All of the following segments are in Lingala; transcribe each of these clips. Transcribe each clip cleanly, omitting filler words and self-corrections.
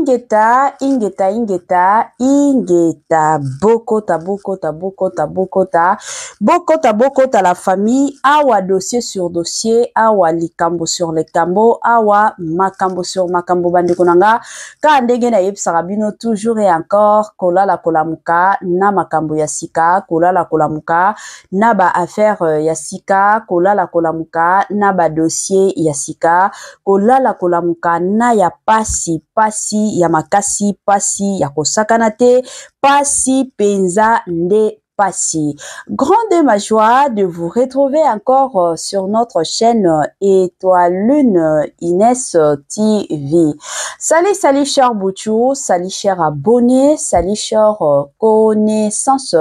Ingeta, ingeta, ingeta, ingeta. Bokota, bokota, bokota, bokota. Bokota, bokota la famille. Awa dossier sur dossier, awa likambo sur likambo, awa makambo sur makambo bandeko na nga. Ka ndenge nayebisaka bino toujours et encore kolala kolamuka na makambo ya sika, kolala kolamuka na ba affaire ya sika, kolala kolamuka na ba dossier ya sika, kolala kolamuka na ya pasi, pasi ya makasi, pasi ya kosakana te, pasi penza nde pasi. Grande ma joie de vous retrouver encore sur notre chaîne Étoile Lune Inès TV. Salut, salut cher Bouchou, salut cher abonné, salut cher connaissance.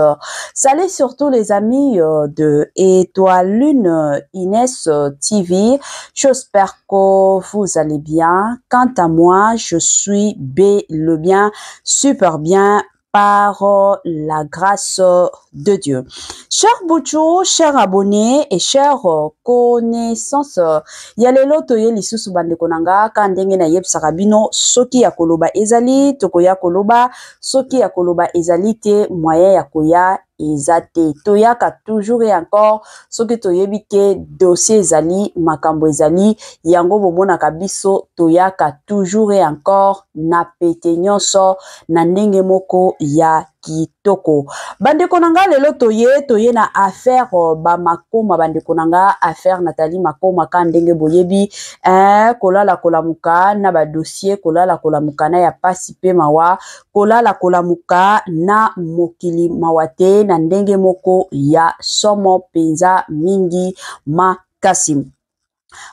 Salut surtout les amis de Étoile Lune Inès TV. J'espère que vous allez bien. Quant à moi, je suis bel et bien, super bien par la grâce de Dieu. Cher Bouchou, cher abonné et cher connaissance, ya lelo toye lisusu bandeko na nga ka ndenge nayebisaka bino soki ya koloba ezali tokoya koloba, soki ya koloba ezali te moyen ya koya eza te. Toyaka toujours et encore soki toyebi ke dossier ezali, makambo ezali, yango bomonaka biso toyaka toujours et encore na pete nyonso na ndenge moko ya kitoko. Bandeko na nga lelo toye na affaire ba Makoma. Bandeko na nga, affaire Nathalie Makoma ka ndenge boyebi, kolala kolamuka na ba dossier, kolala kolamuka na ya pasi pe mawa, kolala kolamuka na mokili mawa te na ndenge moko ya somo penza mingi makasi.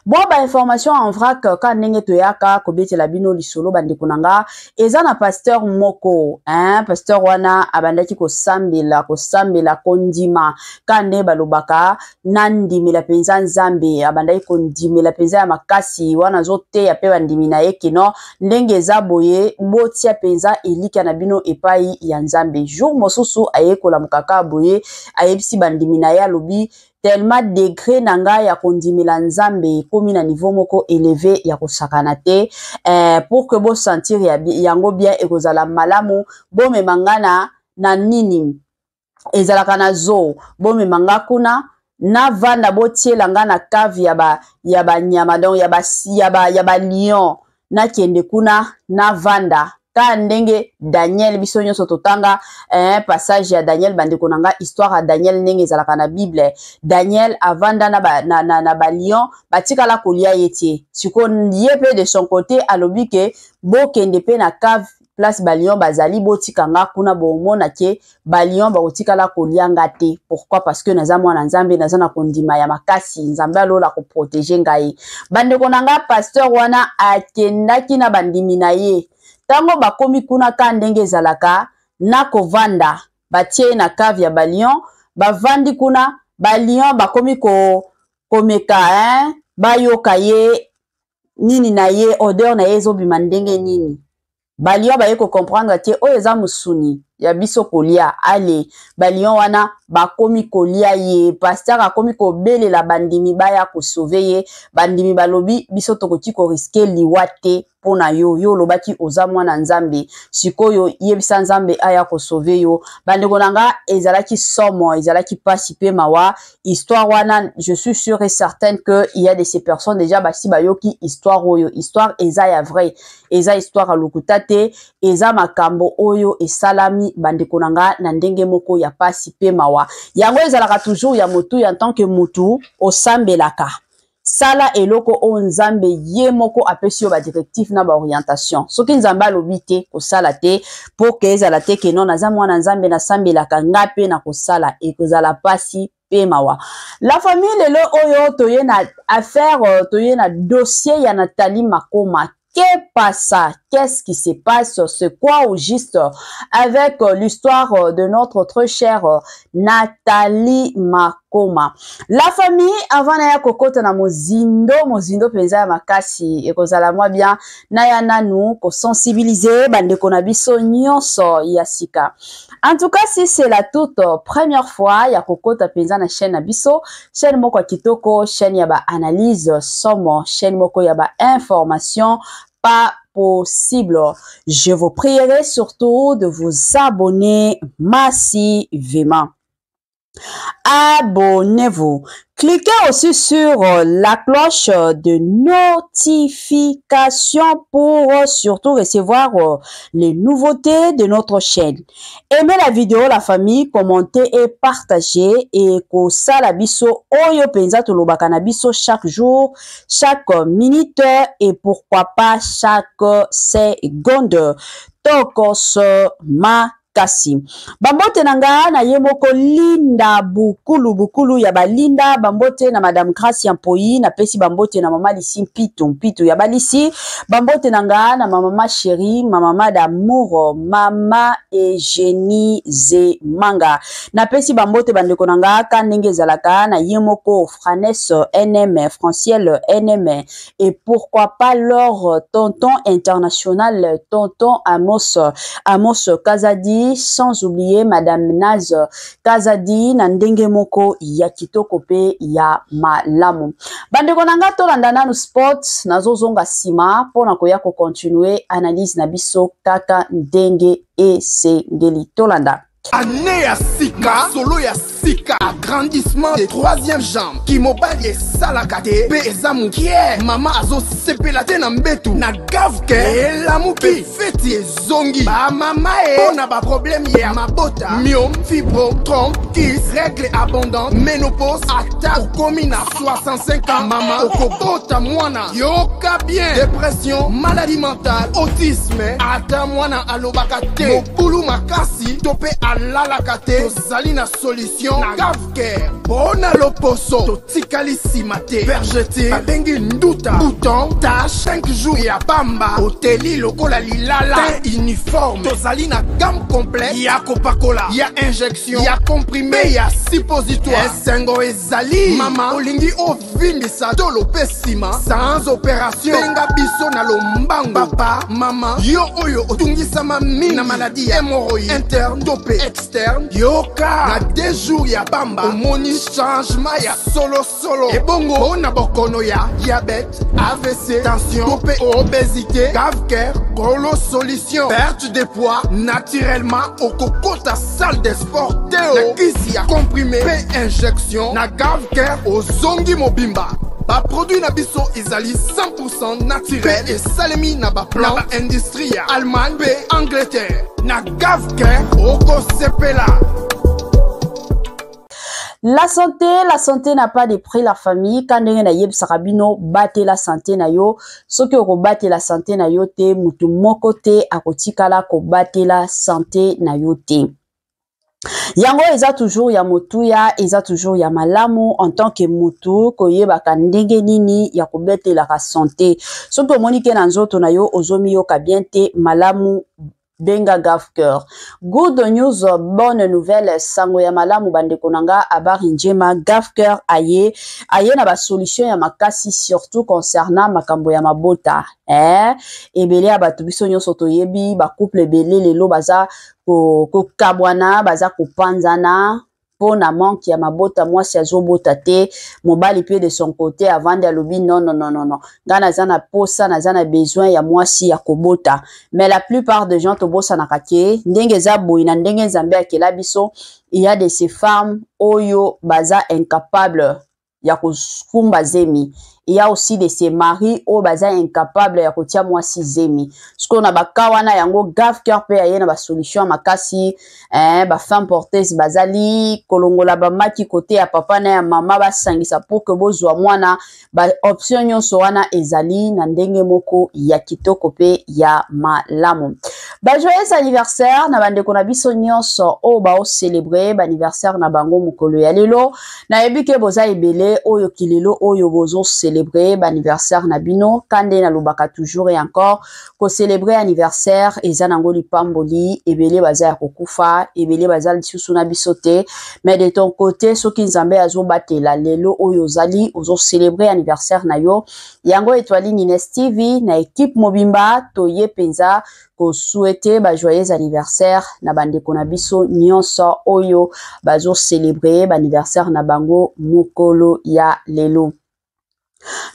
Bon, ba information en vrac ka ndenge toyaka kobetela bino lisolo bandeko na nga, eza na pasteur moko, hein, pasteur wana abandaki kosambela, kosambela kondima ka nde balobaka na ndimela penza Nzambe, abandaki kondimela penza ya makasi wana azoteya pe bandimi na ye kino ndenge eza boye botia penza elika na bino epai ya Nzambe. Jour mosusu ayekola mokaka boye, ayebisi bandimi na ye, alobi tellement degré na ngai ya kondimela Nzambe ekomi na niveau moko élevé ya kosakana te, pour que bo sentir yango bien ekozala malamu bomema nga na nini ezalaka na zoo, bomema nga kuna na vanda, botiela nga na cave ya ba nyama, donc ya ba lion, nakende kuna na vanda ka ndenge Daniel. Biso nyonso totanga passage ya Daniel bandeko na nga, histoire ya Daniel ndenge ezalaka na Bible. Daniel avanda na ba lion, batikala kolia ye te. Sikoyo ye mpe de son côté alobi ke bokende mpe na cave place ba lion bazali, botika nga kuna, bomona ke ba lion bakotikala kolia nga te. Pourquoi? Parce que naza mwana Nzambe, naza na kondima ya makasi, Nzambe alola koprotéger ngai. Bandeko na nga, pasteur wana akendaki na bandimi na ye. Ntango bakomi kuna ka ndenge ezalaka na kovanda, batie na cave ya ba lion, bavandi kuna, ba lion bakomi komeka, hein, bayoka ye nini na ye, odeur na ye ezobima ndenge nini. Ba lion baye kocomprendre te oyo eza mosuni ya biso kolia. Ale, ba lion wana bakomi kolia ye. Pasteur akomi kobelela bandimi baya kosauver ye. Bandimi balobi biso tokoki korisquer liwa te mpo na yo, yo olobaki oza mwana Nzambe, sikoyo yebisa Nzambe aya kosauver yo. Bandeko na nga, ezalaki somo, ezalaki pasi pe mawa histoire wana. Je suis sûre et certaine que il y a de ces personnes déjà basi bayoki histoire oyo. Histoire eza ya vrai, eza histoire ya lokuta te, eza makambo oyo esalami bandeko na nga na ndenge moko ya pasi pe mawa. Yango ezalaka toujours ya motu en tant que motu osambelaka, sala eloko oyo Nzambe ye moko apesi yo ba directive na ba orientation. Soki Nzambe alobi te, kosala te, po ke ezala te ke non, naza mwana Nzambe, nasambelaka, nga mpe na kosala, ekozala pasi pe mawa. La famille, lelo oyo toye na affaire, toye na dossier ya Nathalie Makoma. Qu'est-ce ça? Qu'est-ce qui se passe? C'est quoi au juste avec l'histoire de notre très chère Nathalie Makoma? La famille, avant naya kokota na mozindo, mozindo penza ya makasi, ekozala mwa bien naya nanu ko sensibiliser bandeko na biso nyonso ya sika. En tout cas, si c'est la toute première fois ya kokota penza na chaîne na biso, chaîne moko ya kitoko, chaîne ya ba analyse somo, chaîne moko ya ba information pas. possible. Je vous prierai surtout de vous abonner massivement. Abonnez-vous. Cliquez aussi sur la cloche de notification pour surtout recevoir les nouveautés de notre chaîne. Aimez la vidéo, la famille, commentez et partagez et kosala biso oyo penza tolobaka na biso chaque jour, chaque minute et pourquoi pas chaque seconde. Tokos ma kasi bambote na nga na ye moko Linda Bukulu, Bukulu ya balinda. Bambote na Madame Grace ya Mpoi. Napesi bambote na Mama Lisi Mpitu, Mpitu ya balisi. Bambote na nga na mama chérie, ma mama d'amour, Mama Eugénie Zemanga. Napesi bambote bandeko na nga ka ndenge ezalaka na ye moko Franes NM, Franciel NM et pourquoi pas leur tonton international, tonton Amos, Amos Kazadi, sans oublier Madame Naz Kazadi na ndenge moko ya kitoko pe ya malamu. Bandeko na nga, tolanda nanu sport, nazozonga nsima mpona koya kocontinue analyse na biso kaka ndenge esengeli. Tolanda. Année ya sika, solo ya sika, agrandissement de troisième jambe, kimobali esalaka te mpe eza mokie, mama azosepela te na mbetu, na Gavke elamuki, feti ezongi bamama e mpo na baproblème ya mabota, myome, fibro, trompe, kyste, règle abondante, ménopause. Ata okomi na 65 ans, mama, okobota mwana. Yoka bien: dépression, maladie mentale, autisme, ata mwana alobaka te, mobulu makasi to mpe alalaka te, tozali na solution na Gavcare. Mpo na loposo, totikali nsima te. Vergeture babengi nduta, bouton, tache, 5 jours ya pamba, oteli lokola lilala, teint uniforme. Tozali na gamme complète ya kopakola, ya injection, ya comprimé, ya suppositoire. Esengo ezali, mama, olingi ovimbisa tolo mpe nsima sans opération, benga biso na lombango. Papa, mama, yo oyo otungisama mingi na maladie ya hémorroïde interne to mpe externe, yoka, na 2 jours ya pamba omoni changement ya solosolo. Ebongo mpo na bokono ya diabète, AVC, tension to mpe obésité, Gavcare kolo solution. Perte de poids naturellement, okokota salle de sport te o. Na kisi ya comprimé mpe injection, na Gavcare ozongi mobimba. Baproduit na biso ezali 100 naturel mpe esalemi na baplan na baindustrie ya Allemagne mpe Angleterre. Na Gavcare okosepela. La santé, la santé n'a pas de prix, la famille. Ka ndenge nayebisaka bino, batela santé na yo. Soki okobatela santé na yo te, mutu moko te akotikala kobatela santé na yo te. Yango eza toujours ya motuya, eza toujours ya malamu en tant que mutu koyebaka ndenge nini ya kobetelaka santé. Soki omoni ke na nzoto na yo ozomiyoka bien te, malamu benga Gavcare. Good news, bonne nouvelle, sango ya malamu, bandeko na nga, habari njema. Gavcare aye, aye na basolution ya makasi, surtout concernant makambo ya mabota, eh? Ebele ya bato, biso nyonso toyebi bacouple ebele lelo baza kokabwana, baza kopanzana mpo na manque ya mabota. Mwasi azobota te, mobali mpe de son côté avandi, alobi: "Non, non, non, non, non, ngai naza na posa, naza na besoin ya mwasi ya kobota." Mais la plupart de gens tobosanaka ke ndenge eza boye, na ndenge Nzambe akela biso, il y a de ces femmes oyo baza incapable ya kokumba zemi. Il y a aussi de ces maris oyo baza incapable ya kotia mwasi zemi. Sikoyo na baka wana, yango Gavcare mpe aye na basolution ya makasi, eh, bafemme porteuse bazali kolongola bamaki kote ya papa na ya mama, basangisa pour que bozwa mwana. Baoption nyonso wana ezali na ndenge moko ya kitoko mpe ya malamu. Bajoyeux anniversaire na bandeko na biso nyonso oyo baocélébre baanniversaire na bango mokolo ya lelo. Nayebi ke boza ebele oyo kilelo oyo bozocélébre baanniversaire na bino. Ka nde nalobaka toujours et encore, kocélébre anniversaire eza nango lipamboli. Ebele baza ya kokufa, ebele baza lisusu na biso te. Mais de ton côté, soki Nzambe azobatela lelo oyo ozali ozocélébre anniversaire na yo, yango Etoile Nines TV na équipe mobimba toye mpenza kosouhaiter bajoyeux anniversaire na bandeko na biso nyonso oyo bazocélébre baanniversaire na bango mokolo ya lelo.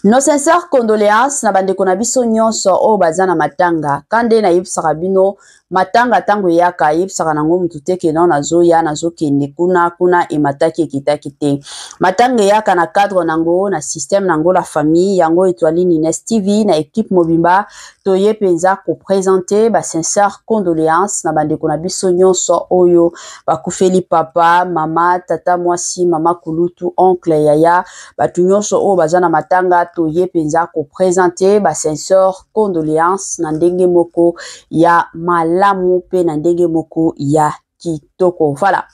Nos sincères condoléances na bandeko na biso nyonso oyo baza na matanga. Ka nde nayebisaka bino, matanga ntango eyaka, eyebisaka nango motu te ke non, nazoya, nazokende kuna kuna, emataki ekitaki te. Matanga eyaka na cadre nango, na système nango. La famille, yango Etoile Nines TV na équipe mobimba toye mpenza koprésenter basincères condoléances na bandeko na biso nyonso oyo bakufeli papa, mama, tata mwasi, mama kulutu, oncle, yaya, bato nyonso oyo baza na matanga. Toye mpenza koprésenter basincères condoléances na ndenge moko ya malamu mpe na ndenge moko ya kitoko. Voilà,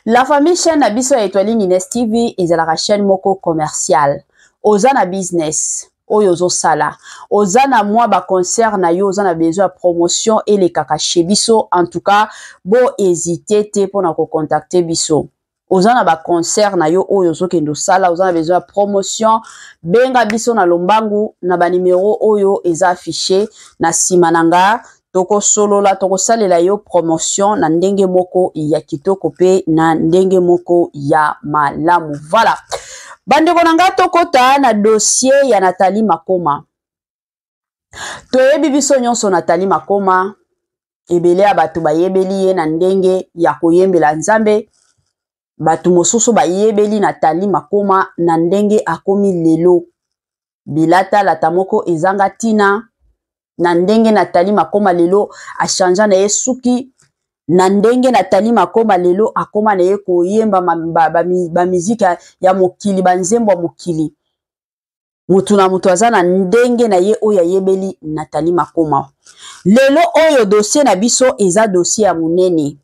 la famille, chaîne na biso ya Etoile Nines TV ezalaka chaîne moko commerciale. Oza na business oyo ozosala, oza na mwa baconcert na yo, oza na besoin ya promotion elekaka chez biso, en tout cas bo hésite te mpona kocontacter biso. Oza na baconcert na yo oyo ozokende osala, oza na besoin ya promotion, benga biso na lombangu na banimero oyo eza affiché na nsima na nga. Tokosolola, tokosalela yo promotion na ndenge moko ya kitoko mpe na ndenge moko ya malamu. Voilà, bandeko na nga, tokota na dossier ya Nathalie Makoma. Toyebi biso nyonso Nathalie Makoma, ebele ya bato bayebeli ye na ndenge ya koyembela Nzambe. Bato mosusu bayebeli Nathalie Makoma na ndenge akomi lelo bilatalata moko ezanga ntina, na ndenge Nathalie Makoma lelo achangea na ye suki, na ndenge Nathalie Makoma lelo akóma na ye koyemba bamiziki ba, ba ya mokili, banzembo ya mokili. Mutu na mutu aza na ndenge na ye oyo ayebeli Nathalie Makoma. Lelo oyo dossier na biso eza dossier ya monene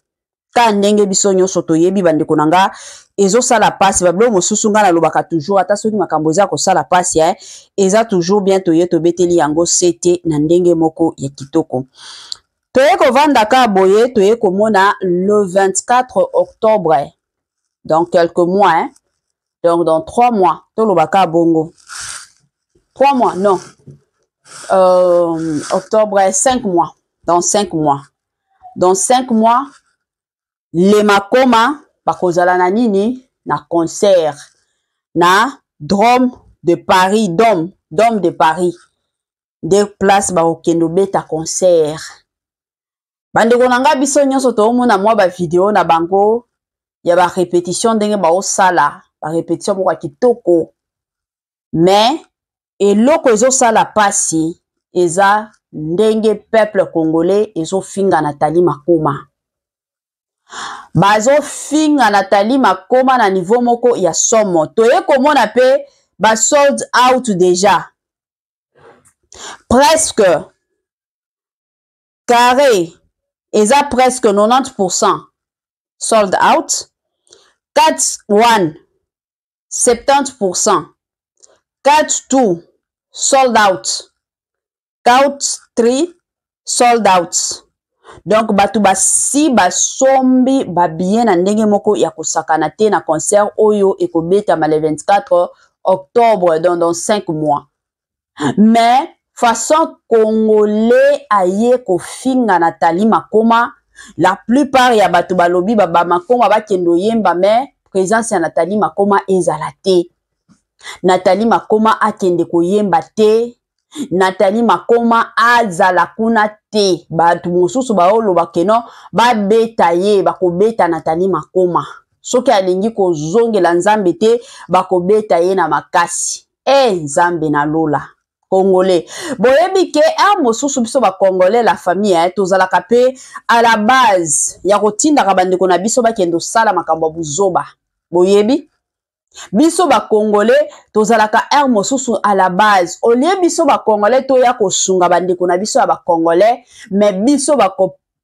ka ndenge biso nyonso toyebi. Bandeko na nga, ezosala mpasi, babiloko mosusu nga nalobaka toujours, ata soki makambo eza kosala mpasi, eza toujours bien toye tobeteli yango sete na ndenge moko ya kitoko. Toye kovanda ka boye, toye komona le 24 octobre, dans quelques mois, hein? Donc dans 3 mois, tolobaka bongo 3 mois, non, octobre, 5 mois, dans 5 mois, dans 5 mois, les Makoma bakozala na nini? Na concert na Dôme de Paris, Dôme de Paris nde place bakokende obeta concert. Bandeko na nga, biso nyonso toomona mwa bavideo na bango ya barépétition, ndenge baosala barépétition moko ya kitoko. Mais eloko ezosala mpasi eza ndenge peuple congolais ezofinga Nathalie Makoma. Bazofinga Nathalie Makoma na niveau moko ya somo. Toye komona mpe basold out déjà presque carré, eza presque 90% sold out, 4 1 70%, 4 2 sold out, 4 3 sold out. Donc bato basi basombi babillet na ndenge moko ya kosakana te na concert oyo ekobetama le 24 octobre, donc dans 5 mois. Mais façon congolais aye kofinga Nathalie Makoma, la plupart ya bato balobi Bamakoma bakende oyemba, mais présence ya Nathalie Makoma ezala te. Nathalie Makoma akende koyemba te, Nathalie Makoma azala kuna te. Bato mosusu baoloba que non, babeta ye, bakobeta Nathalie Makoma soki alingi kozongela Nzambe te, bakobeta ye na makasi. E Nzambe na lola! Congolais, boyebi ke heure mosusu biso bacongolais, la famille, tozalaka mpe à la base ya kotindaka bandeko na biso bakende kosala makambo ya buzoba. Boyebi biso bacongolais tozalaka heure mosusu à la base, au lieu biso bacongolais toya kosunga bandeko na biso ya bacongolais, mais biso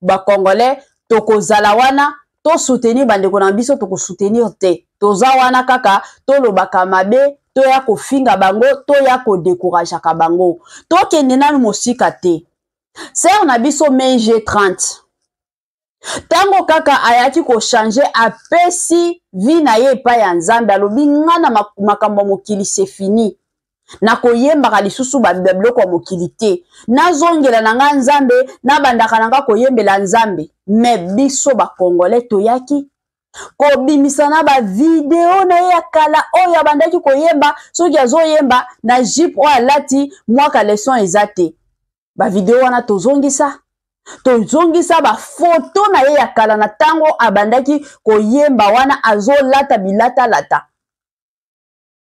bacongolais tokozala wana tosoutenir bandeko na biso, tokosoutenir te. Toza wana kaka tolobaka mabe, toya kofinga bango, toya kodécourageaka bango. Tokende nanu mosika te, sœur na biso Mg 30, ntango kaka ayaki kochanger, apesi vie na ye epai ya Nzambe, alobi: "Nga na makambo ya mokili, c'est fini, nakoyembaka lisusu babiloko ya mokili te, nazongela na nga Nzambe, nabandaka na nga koyembela Nzambe." Mais biso bacongolais toyaki Kobimisa na bavideo na ye ya kala oyo abandaki koyemba, soki azoyemba na jupe oyo alati mwa caleçon eza te. Bavideo wana tozongisa, tozongisa bafoto na ye ya kala na ntango abandaki koyemba wana azolata bilatalata.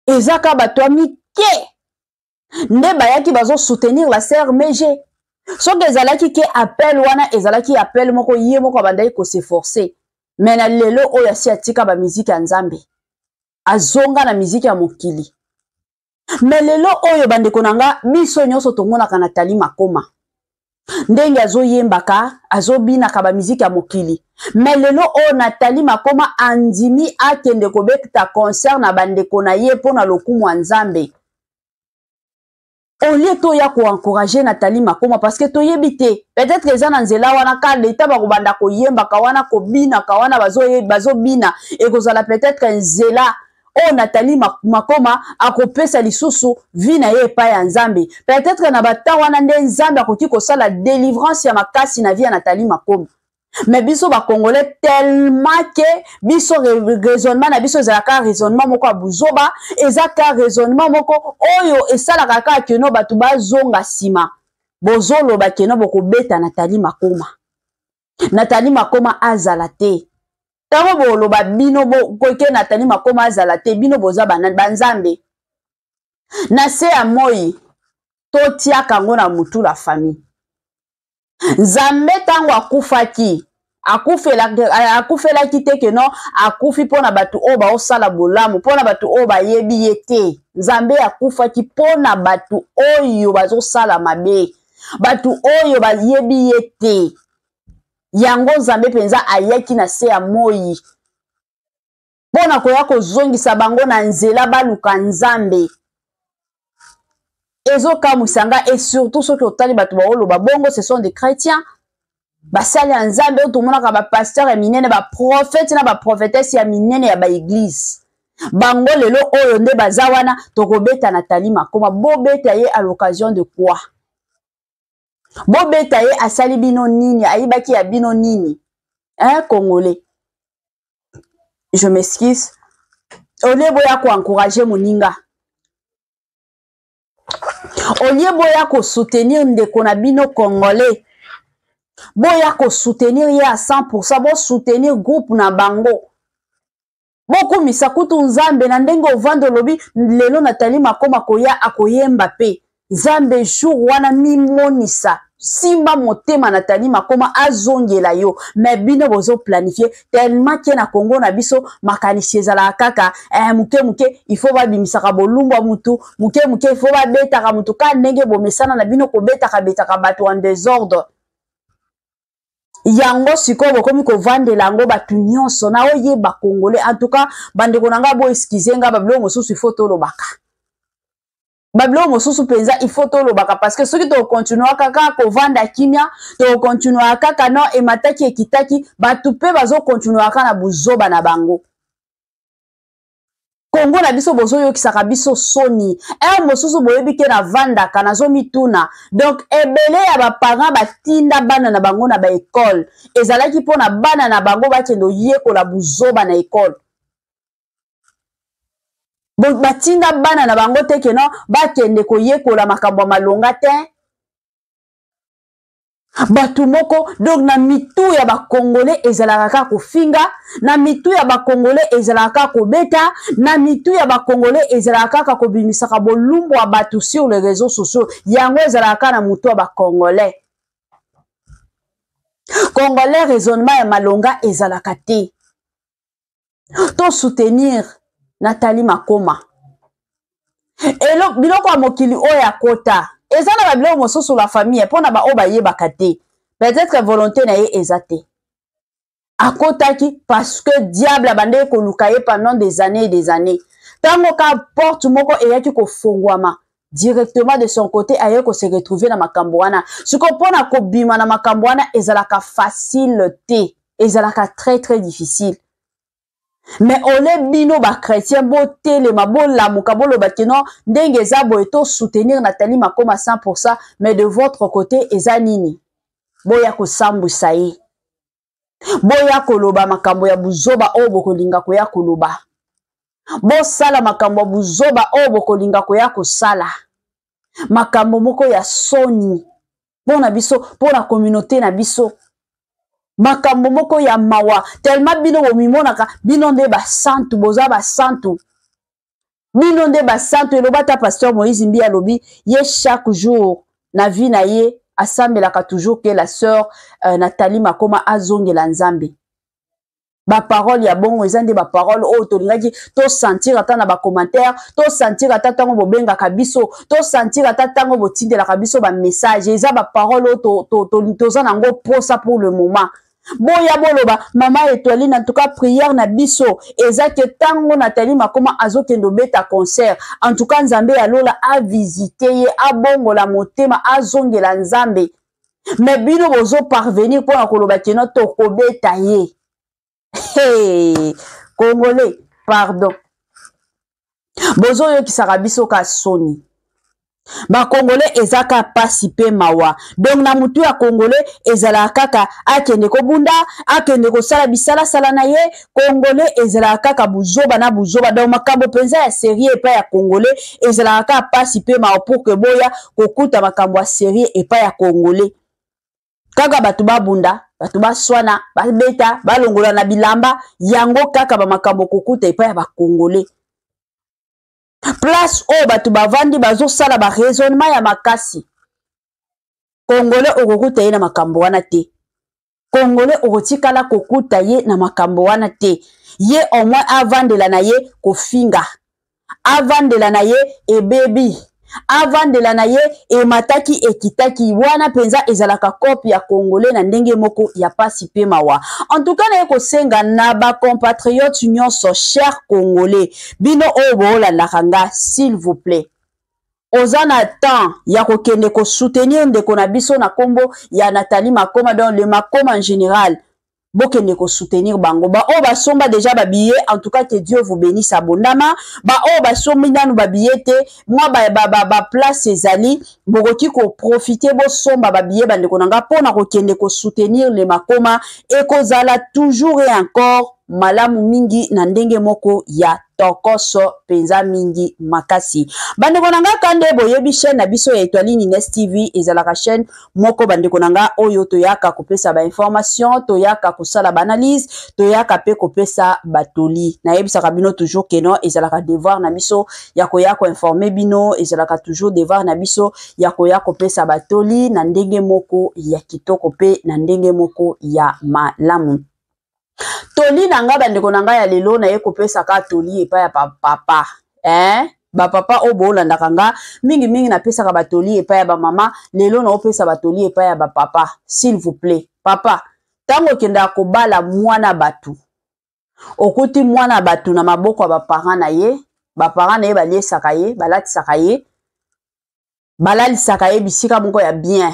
Eza ka bato ya mike nde bayaki bazosoutenir la sœur Mege. Soki ezalaki ke appel wana ezalaki appel moko ye moko abandaki koseforce, me na lelo oyo asi atika bamiziki ya Nzambe, azonga na miziki ya mokili. Me lelo oyo bandeko na nga, biso nyonso tomonaka Nathalie Makoma ndenge azoyembaka, azobinaka bamiziki ya mokili. Me lelo oyo Nathalie Makoma andimi akende kobeta concert na bandeko na ye mpo na lokumu ya Nzambe. Au lieu toya koencourage Nathalie Makoma, parce que toyebi te, peut-être eza na nzela wana ka leta bakobanda koyembaka wana, kobinaka wana, bazobina, ekozala peut-être nzela oyo Nathalie Makoma akopesa lisusu vie na ye epai ya Nzambe. Peut-être na batan wana nde Nzambe akoki kosala délivrance ya makasi na vie ya Nathalie Makoma. Mais biso bacongolais, tellement ke biso raisonnement na biso ezalaka raisonnement moko ya buzoba, eza ka raisonnement moko oyo esalaka kaka keno bato bazonga nsima. Bozoloba keno bokobeta Nathalie Makoma, Nathalie Makoma azala te. Ntango boloba bino ke Nathalie Makoma azala te, bino boza banani? Banzambe na se ya moi? Totiaka yango na mutu la famille. Nzambe ntango akufaki, akufelaki te ke non, akufi mpo na bato oyo baosala bolamu, mpo na bato oyo bayebi ye te. Nzambe akufaki mpo na bato oyo bazosala mabe, bato oyo bayebi ye te. Yango Nzambe mpenza ayaki na se ya moi mpo na koya kozongisa bango na nzela, baluka Nzambe. Ezokamwisa nga, et surtout soki otali bato baoloba bongo, ce sont des chrétiens, basali ya Nzambe oyo tomonaka, bapasteur ya minene, baprofete na baprofetese ya minene ya baeglise. Bango lelo oyo nde baza wana tokobeta Nathalie Makoma. Bobeta ye à l'occasion de quoi? Bobeta ye asali bino nini? Ayibaki ya bino nini? Hein, Congolais, je m'excuse. Au lieu boya koencourage moninga, au lieu boya kosoutenir ndeko na bino congolais, boya kosoutenir ye à 100%, bosoutenir groupe na bango, bokumisa kutu Nzambe na ndenge ovanda olobi lelo Nathalie Makoma koya akoyemba mpe Nzambe jour wana mimonisa, simba motema Nathalie Makoma azongela yo. Me bino bozoplanifie tellement ke na Kongo na biso makanisi ezalaka kaka moke moke, il faut babimisaka bolumbu ya mutu moke moke, il faut babetaka mutu ka ndenge bomesana na bino kobetaka betaka bato en désordre. Yango sikoyo bokomi kovandela yango bato nyonso na oyeba Congolais. En tout cas, bandeko na nga, boexcuse nga, babiloko mosusu il faut tolobaka, babiloko mosusu mpenza il faut tolobaka, parce que soki tokontinua kaka kovanda kimia, tokontinua kaka no emataki ekitaki, bato mpe bazokontinua kaka na buzoba na bango. Kongo na biso bozoyokisaka biso soni. Heure mosusu boyebi ke navandaka nazomituna, donc ebele ya baparent batinda bana na bango na baekole ezalaki mpona bana na bango bakende oyekola buzoba na ekole? Batinda bana na bango te keno bakende koyekola makambo ya malonga te. Bato moko donc na mitu ya bakongole ezalaka kaka kofinga, na mitu ya bakongole ezalaka kaka kobeta, na mitu ya bakongole ezalaka kaka kobimisaka bolumbu ya bato sur les réseaux sociaux. Yango ezalaka kaka na motu ya bakongolais. Congolais, raisonnement ya malonga ezalaka te. To soutenir Nathalie Makoma. Elo biloko ya mokili oyo akota eza na babiloko mosusu la famille, mpo na baoyo bayebaka te, peut-être volonté na ye eza te. Akotaki parce que diable abandaki koluka ye pendant des années et des années. Ntango ka porte moko eyaki kofongwama directement de son côté, aye kose retrouver na makambo wana. Sikoyo mpo na kobima na makambo wana ezalaka facile te, ezalaka très très difficile. Mais ole bino bachrétien botelema, bolamuka, boloba kino ndenge eza boye, tosoutenir Nathalie Makoma 100%. Mais de votre côté eza nini? Boya kosambwisa ye. Boya koloba makambo ya buzoba oyo bokolinga koya koloba. Bosala makambo ya buzoba oyo bokolinga koya kosala. Makambo moko ya soni mpo na biso, mpo na communauté na biso. Makambo moko ya mawa tellement bino bomimonaka bino nde basantu, boza basantu. Bino nde basantu. Eloba ata pasteur Moïse Mbi, alobi ye chaque jour na vie na ye asambelaka toujours que la sœur Nathalie Makoma azongela Nzambe. Baparole ya bongo eza nde baparole oyo tolingaki tosentir ata na bacommentaire, tosentir ata ntango bobengaka biso, tosentir ata ntango botindelaka biso bamessage. Eza baparole oyo toza nango posa pour le moment. Boya boloba mama Etoiline, en tout cas prière na biso eza ke ntango Nathalie Makoma azokende obeta concert, en tout cas Nzambe ya lola avisite ye, abongola motema, azongela Nzambe. Me bino bozoparvenir mpona koloba keno tokobeta ye. Hey, Congolais, pardon, bozoyokisaka biso ka soni. Bakongole eza ka pasi mpe mawa. Donc na mutu ya Congolais ezalaka kaka akende kobunda, akende kosala bisalasala na ye. Congolais ezalaka kaka buzoba na buzoba. Donc makambo mpenza ya serie epai ya Congolais ezalaka kaka pasi mpe mawa. Pour que boya kokuta makambo ya serie epai ya Congolais, kaka bato babunda, bato baswana, babeta, balongola na bilamba, yango kaka bamakambo kokuta epai ya Bakongolais. Place oyo bato bavandi bazosala baraisonnement ya makasi, Congolais okokuta ye na makambo wana te. Congolais okotikala kokuta ye na makambo wana te. Ye au moins avandela na ye kofinga, avandela na ye ebebi, avandela na ye emataki ekitaki. Wana mpenza ezalaka cope ya Congolais na ndenge moko ya pasi mpe mawa. En tout cas naye kosenga na bacompatriote nyonso, cher Congolais, bino oyo boolandaka nga, s'il vous plaît, oza na temps ya kokende kosoutenir ndeko na biso na nkombo ya Nathalie Makoma, donc le Makoma en général, bokende kosoutenir bango. Baoyo basomba déjà babillet, en tout cas que Dieu vous bénisse abondamment. Baoyo basombi nanu babillet te, mwa baplace ezali, bokoki koprofite bosomba babillet, bandeko na nga, mpona kokende kosoutenir le Makoma. Ekozala toujours et encore malamu mingi na ndenge moko ya tokoso mpenza mingi makasi. Bandeko na nga, ka nde boyebi, chaîne na biso ya Etoiline Ines TV ezalaka chaîne moko, bandeko na nga, oyo toyaka kopesa bainformation, toyaka kosala baanalyse, toyaka mpe kopesa batoli. Nayebisaka bino toujours que non, ezalaka devoir na biso ya koya koinforme bino, ezalaka toujours devoir na biso ya koya kopesa batoli na ndenge moko ya kitoko mpe na ndenge moko ya malamu. Toli na nga, bandeko na ngai, ya lelo, naye kopesaka toli epai ya papa, eh? Bapapa oyo boolandaka nga mingimingi, napesaka batoli epai ya bamama, lelo naopesa batoli epai ya bapapa. S'il vous plaît, papa, ntango okendaka kobala mwana bato, okuti mwana bato na maboko ya baparent na ye. Baparent na ye baliesaka ye, balatisaka ye, balalisaka ye bisika moko ya bien.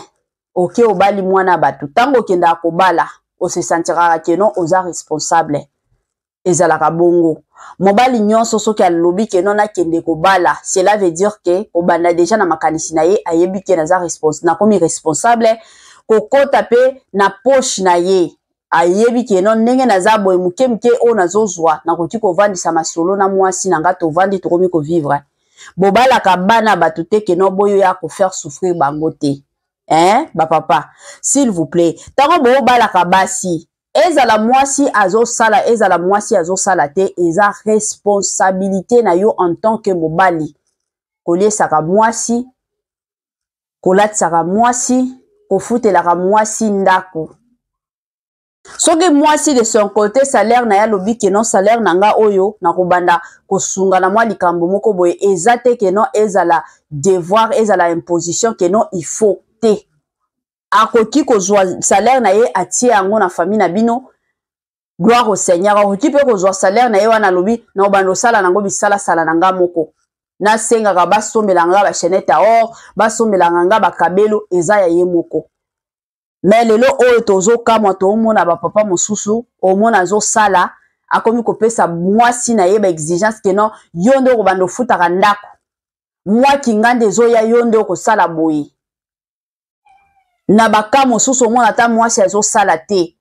Oke obali mwana bato. Ntango okendaka kobala, ose sentiraka que non, oza responsable. Ezalaka bongo. Mobali nyonso soki alobi que non, nakende kobala, cela veut dire que kobanda déjà na makanisi na ye, ayebi ke naza nakomi responsable. Kokota mpe na poche na ye, ayebi que non, ndenge naza boye, moke moke oyo nazozwa, nakoki kovandisa masolo na mwasi na nga, tovandi, tokomi kovivre. Bobalaka bana bato te que non, boyo ya kofaire souffrir bango te, hein? Bapapa, s'il vous plaît, ntango bobalaka basi, ezala mwasi azosala, ezala mwasi azosala te, eza responsabilité na yo en tant que mobali koliesaka mwasi, kolatisaka mwasi, kofutelaka mwasi ndako. Soki mwasi de son côté, salaire na ye, alobi que non, salaire na nga oyo, nakobanda kosunga na mwa likambo moko boye, eza te que non, ezala devoir, ezala imposition que non, il faut te. Akoki kozwa salaire na ye, atie yango na famille na bino, gloire au Seigneur. Akoki mpe kozwa salaire na ye wana, alobi na obanda osala nango bisalasala na nga moko, nasengaka basombelanga nga bachaînette ya or, basombelanga nga bakabelo, eza ya ye moko. Me lelo oyo tozokamwa, toomona bapapa mosusu, omona azosala, akomi kopesa mwasi na ye baexigence que non, yo nde okobanda ofutaka ndako, mwaki nga nde ezoya, yo nde okosala boye. Na baka mosusu, omona ata mwasi azosala te.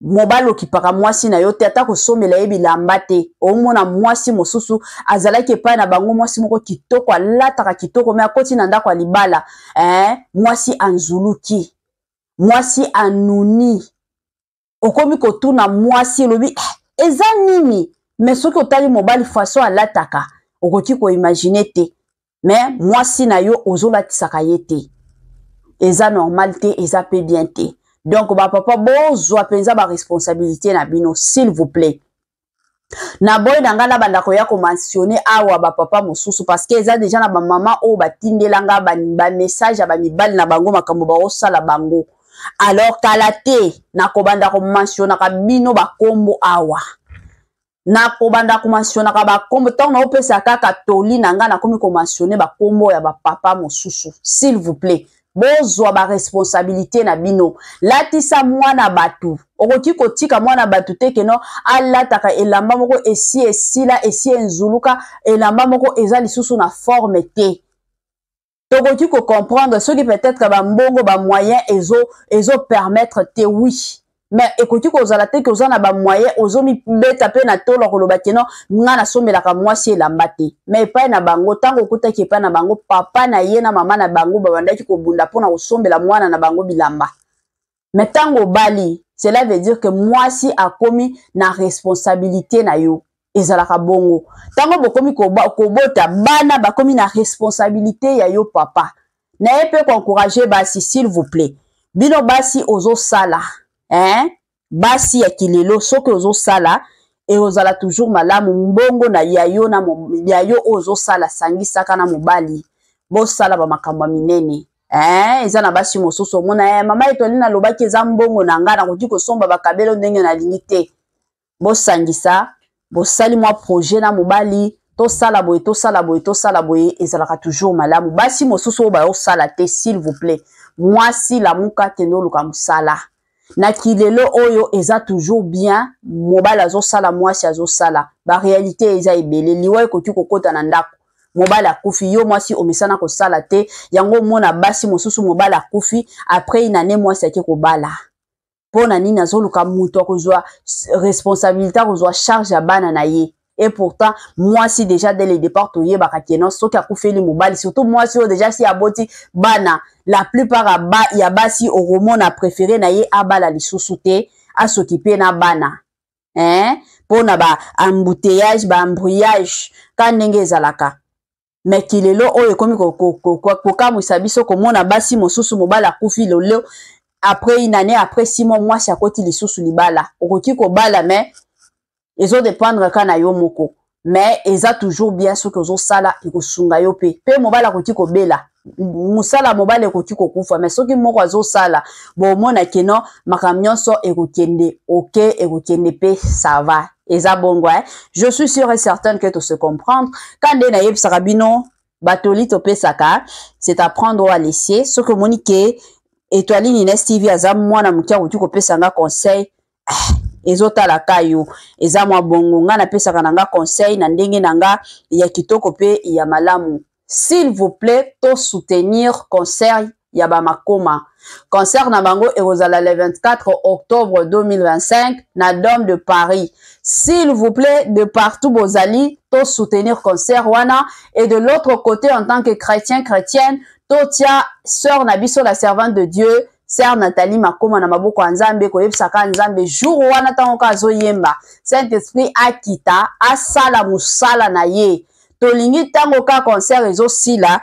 Mobali okipaka mwasi na yo te, ata kosomela ye bilamba te. Omona mwasi mosusu azalaki epai na bango, mwasi moko kitoko, alataka kitoko, me akoti na ndako ya libala, mwasi anzuluki, mwasi anuni. Okomi kotuna mwasi, elobi eza nini? Me soki otali mobali façon alataka, okoki koimagine te, me mwasi na yo ozolatisaka ye te. Eza normal te, eza pe bien te. Donc bapapa, bozwa mpenza baresponsabilité na bino, s'il vous plaît. Naboyi na ngai nabanda koya komentionner awa bapapa mosusu, parce que eza déjà na bamama oyo batindelanga bamessage ya bamibali na bango, makambo baosala bango. Alors kala te nakobanda komentionnaka bino bakombo awa, nakobanda komentionnaka bakombo. Ntango naopesa kaka toli na ngai, nakomi komentionner bakombo ya bapapa mosusu. S'il vous plaît, bozwa baresponsabilité na bino. Latisa mwana bato. Okoki kotika mwana bato te keno alataka elamba moko esi esila, esi enzuluka, elamba moko eza lisusu na forme te. Tokoki kocomprendre soki peut-être bambongo, bamoyen ezopermettre te, oui, mais ekoki kozala te ke oza na bamoyen, ozomibeta mpe na tolo koloba keno nga nasombelaka mwasi elamba te. Mais epai na bango, ntango okutaki epai na bango, papa na ye na mama na bango babandaki kobunda mpona kosombela mwana na bango bilamba. Mais ntango obali, cela veut dire que mwasi akomi na responsabilité na yo. Ezalaka bongo. Ntango bokomi kobota bana, bakomi na responsabilité ya yo papa. Na ye mpe koencourager basi, s'il vous plaît, bino basi ozosala, hein? Basi ya kilelo, soki ozosala, ekozala toujours malamu. Mbongo na ya yo, na ya yo oyo ozosala, sangisaka na mobali, bosala bamakambo ya minene. Eza na basi mosusu omona, mama Etoile, nalobaki eza mbongo na ngai, nakoki kosomba bakabelo ndenge nalingi te. Bosangisa, bosali mwa projet na mobali, tosala boye, tosala boye, tosala boye, ezalaka toujours malamu. Basi mosusu oyo bayosala te, s'il vous plaît, mwasi lamuka, kende oluka mosala. Na kilelo oyo eza toujours bien mobali azosala, mwasi azosala. Baréalité eza ebele. Liwa ekoki kokota na ndako, mobali akufi, yo mwasi omesana kosala te. Yango omona basi mosusu, mobali akufi, après une année mwasi ake kobala. Mpo na nini? Azoluka moto akozwa responsabilité, akozwa charge ya bana na ye. Et pourtant mwasi déjà dès le départ toyebaka keno soki akufeli mobali, surtout mwasi oyo déjà si aboti bana, la plupart ya basi okomona préféré na ye abala lisusu te, asokipe na bana, hein? Mpona ba embouteillage, ba embrouillage ka ndenge ezalaka. Me kilelo oyo ekomi kokamwisa biso komona basi mosusu, mobali akufi lelo, après une année, après 6 mois, mwasi akoti lisusu libala. Okoki kobala, mais ezodépendre kaka na yo moko. Mais eza toujours bien soki ozosala, ekosunga yo mpe. Mpe mobali akoki kobela, mosala mobali ekoki kokufa, mais soki moko azosala, bomona keno makambo nyonso ekokende ok, ekokende mpe ça va. Eza bongo, eh? Je suis sûr et certaine que to se comprendre. Ka nde nayebisaka bino, batoli topesaka, c'est à prendre ou à laisser. Soki omoni ke Etoile Ines TV aza mwana moke, akoki kopesa nga conseil, ezotalaka yo, eza mwa bongo. Nga napesaka na nga conseil na ndenge na nga ya kitoko mpe ya malamu. S'il vous plaît, to soutenir concert ya bamakoma. Concert na bango ekozala le 24 octobre 2025 na Dôme de Paris. S'il vous plaît, de partout bozali, to soutenir concert wana. Et de l'autre côté, en tant que chrétien, chrétienne, totia sœur na biso, la servante de Dieu, sœur Nathalie Makoma, na maboko ya Nzambe. Koyebisaka Nzambe jour wana, ntango ka azoyemba, Saint Esprit akita, asala mosala na ye. Tolingi ntango ka concert ezosila,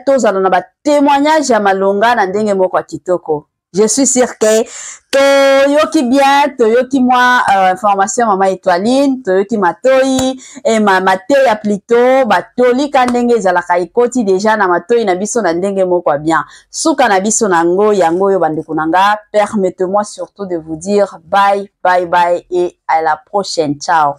tozala na batémoignage ya malonga na ndenge moko ya kitoko. Je suis sûr que toyoki bien, toyoki mwa information mama Etoiline, toyoki matoi e ma, mateya plutôt batolika ndenge ezalaka, ekoti déjà na matoi na biso na ndenge moko ya bien. Suka na biso na yango yango oyo, bandeko na nga. Permettez-moi surtout de vous dire bye bye bye et à la prochaine. Ciao.